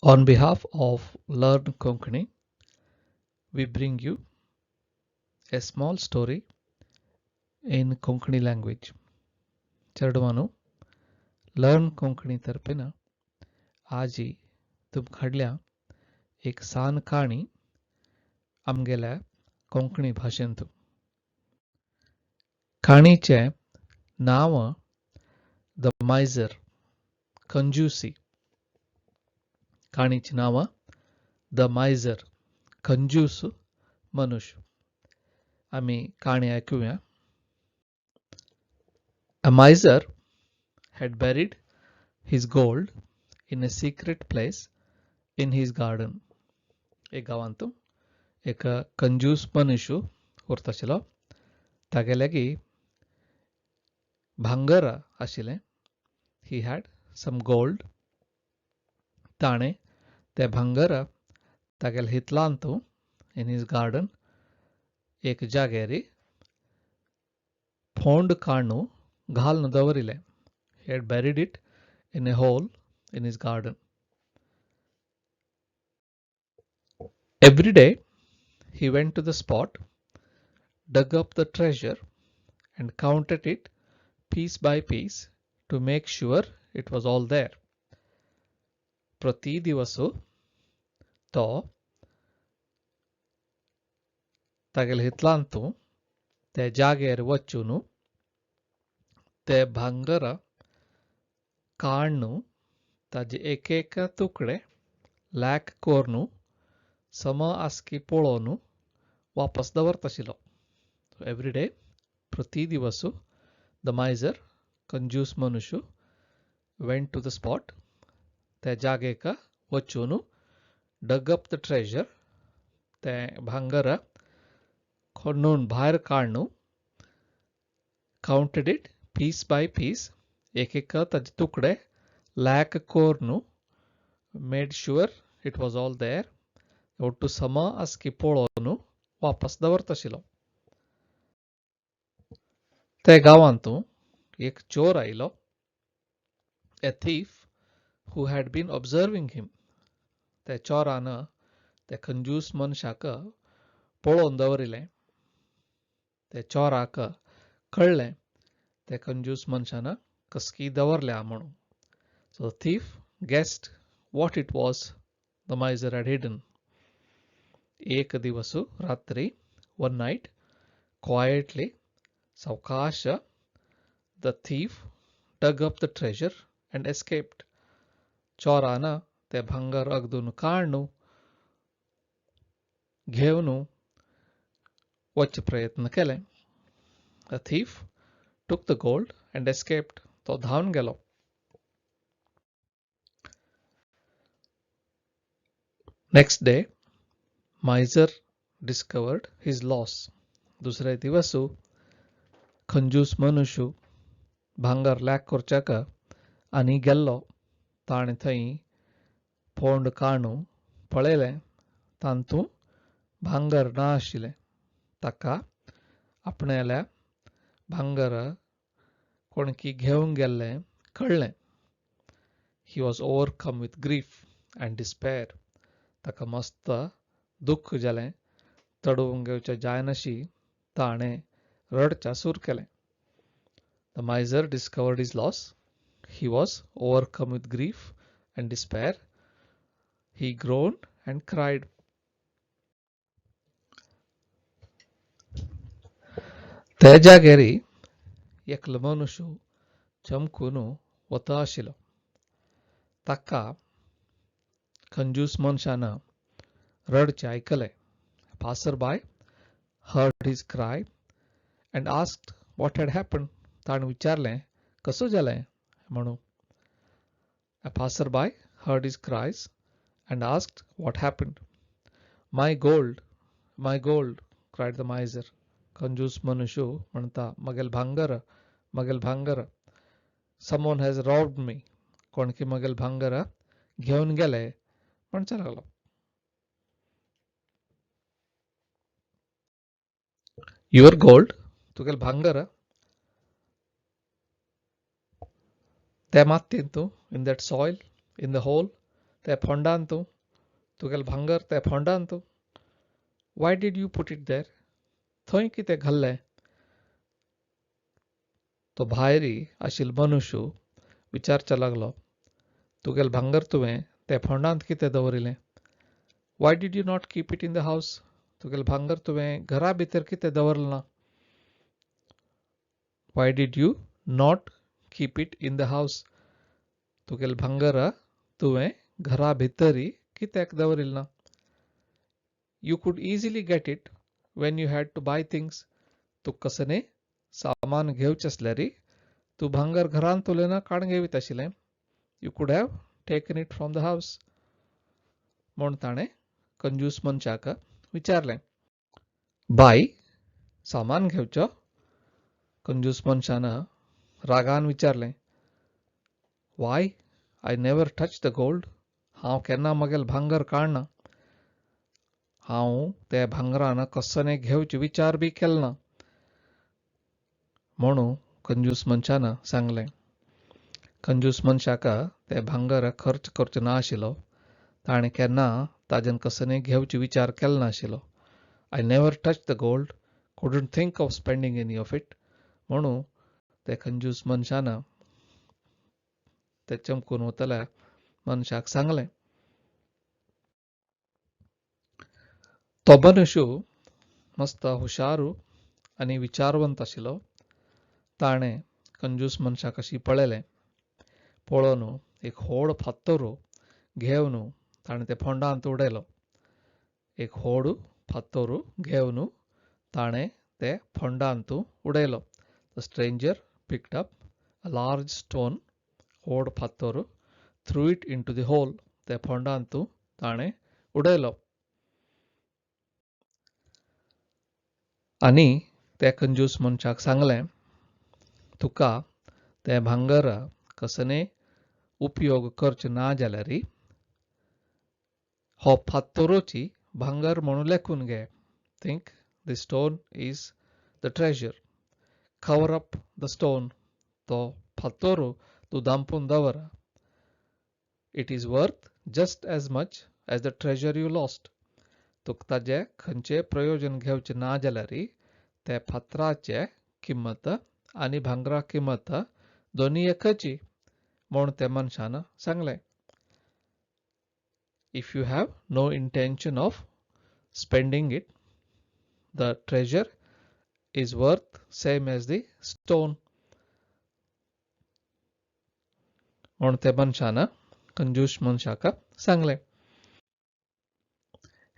On behalf of Learn Konkani, we bring you a small story in Konkani language. चेडवानो, Learn Konkani तर्फेन आजी तुमकां एक सान काणी आमगेल्या कोंकणी भाशेंत. काणीचें नांव the miser, कंजूसी. काणीचें नांव the miser, कंजूस मनुष्य. आमी काणी आयकुया. A miser had buried his gold in a secret place in his garden. एक गांवांत एक कंजूस मनुष्य उरता आशिल्लो. तागे लागीं भांगर आशिल्लें. He had some gold. ताणें तें भांगर तागेल्या हितलांत, in his garden, एक जाग्यार फोंड काडून घालून दवरिलें. He had buried it in a hole in his garden. Every day he went to the spot, dug up the treasure and counted it piece by piece to make sure it was all there. प्रति दिवस तो तागेल्या हितलांत ते जाग्यार वचून ते भांगर काडून ताजे एक एक तुकडे लॅक करून सम आसकी पळोवन वापस दवरताशिल्लो. एवरी डे, प्रति दिवस, the miser, कंजूस मनुष्य, वेंट टू the spot, त्या जागेक वचून, डग अप the treasure, तें भांगर खणून भायर काडून, counted it piece by piece, एक एक ताजे तुकडे लॅक करून, made sure it was all there, ಒಟ್ಟು ಸಮ आसकी पळोवन वापस दवरताशिल्लो. ते गांवांत एक चोर आयलो. A thief who had been observing him. त्या चोरान त्या कंजूस मनशाक पळोवन दवरिलें. त्या चोराक कळ्ळें त्या कंजूस मनशान कसकी दवरल्या म्हणून. So the thief guessed what it was the miser had hidden. एक दिवस रात्री, one night, quietly, सावकाश, the thief dug up the treasure and escaped. चोरान ते भांगर अगदून काडून घेवन वचचे प्रयत्न केले. The thief took the gold and escaped. तो धांवन गेलो. Next day miser discovered his loss. दुसरे दिवस कंजूस मनुष्य भांगर लॅक करच्याक आनी गेल्लो. ताणें थंय फोंड काडून पळयलें, तातूंत भांगर ना आशिल्लें. ताका आपणाल्या भांगर कोणकी घेवन गेल्लें कळ्ळें. He was overcome with grief and despair. ताका मस्त दुख्ख जालें. तडोवंक घेवचें जायनाशी ताणें रडच्या सूर केलें. The miser discovered his loss. He was overcome with grief and despair. He groaned and cried. त्या जाग्यार एकलो मनुष्य चमकून वता आशिल्लो. ताका कंजूस मनशान रडचें आयकलें. Passer by heard his cry and asked what had happened. ताणें विचारलें कसो जालें म्हणून. A passer by heard his cries and asked what happened. My gold, my gold, cried the miser. कंजूस मनुष्य म्हणता, मगेल भांगर, मगेल भांगर. Someone has robbed me. कोणकी मगेल भांगर घेवन गेले म्हणचा लागलो. Your gold, तुगेल भांगर, त्या मातयेंत, in that soil, in the hole, ते फोंडान तूं? तुगेलें भांगर ते फोंडान तूं? Why did you put it there? थंय कितें घाल्लें? तो भायर आशिल्लो मनुष्य विचारच्या लागलो, तुगेलें भांगर तुवें ते फोंडांत कितें दवरिलें? Why did you not keep it in the house? तुगेलें भांगर तुवें घरा भितर कितें दवरलें ना? Why did you not keep it in the house? तुगेलें भांगर तुवें घरा भितरी कित्याक दवरिलें ना? You could easily get it when you had to buy things. तुका कसलें सामान घेवचें आसल्यार तूं भांगर घरांत उलयना काडून घेवीत आशिल्लें. You could have taken it from the house. म्हूण ताणें कंजूस मनशाक विचारलें. बाय सामान घेवचो? कंजूस मनशान रागान विचारलें. Why I never touch the gold. हांव केन्ना म्हगेलें भांगर काडना. हांव ते भांगरान कसलें घेवचे विचार बी केलो ना म्हणून कंजूस मनशान सांगलें. कंजूस मनशाक ते भांगर खर्च करचें ना आशिल्लो. ताणें केन्ना ताजेन कसलें घेवचे विचार केलो नाशिल्लो. I never touch the gold, couldn't think of spending any of it म्हणून ते कंजूस मनशान ते चमकून वतल्या मनशाक सांगलें. तो मनुष्य मस्त हुशारू आनी विचारवंत आशिल्लो. ताणें कंजूस मनशाक अशी पळयलें. पळोवन एक व्हड फातर घेवन ताणें ते फोंडांत उडयलो. एक व्हड फातर घेवन ताणें ते फोंडांत उडयलो. The stranger picked up a large stone, व्हड फातर, threw it into the hole. ते फोंडांत ताणें उडयलो. आनी त्या कंजूस मनशाक सांगलें, तुका तें भांगर कसलें उपयोग करचें ना जाल्यार हो फातरोची भांगर म्हणून लेखून घे. Think the stone is the treasure. Cover up the stone. तो फातर तूं धांपून दवर. It is worth just as much as the treasure you lost. तुका ताजें खंयचें प्रयोजन घेवचें ना जाल्यार ते फातराचे किंमत आनी भांगरा किंमत दोनूय एकची म्हूण त्या मनशान सांगलें. If you have no intention of spending it, the treasure is worth same as the stone. म्हूण त्या मनशान कंजूस मनशाक सांगलें.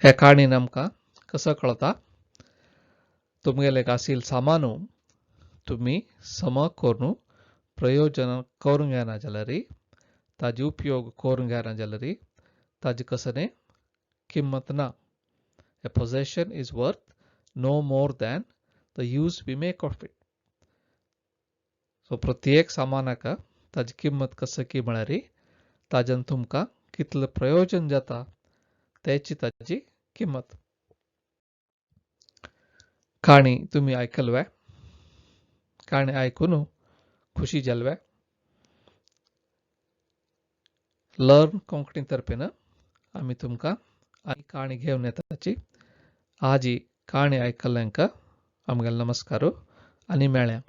हे काणयेन आमकां कसो कळटा, तुमगेलें आशिल्लें सामानू तुमी सम करून प्रयोजन करूंक घेना जाल्यार, ताजे उपयोग करूंक घेना जाल्यार ताजी कसलें किंमत ना. A possession is worth no more than the use we make of it. So प्रत्येक सामानाक ताजी किंमत कसं की म्हळ्यार ताज्यान तुमकां कितलें प्रयोजन जाता तेची ताजी किंमत. काणी तुमी आयकलवे? काणी आयकून खुशी जालवे? लर्न कोंकणी तर्फेन आमी तुमकां आनी काणी घेवन येताची. आजी काणी आयकल्ल्यांक आमगेलो नमस्कार आनी मेळ्या.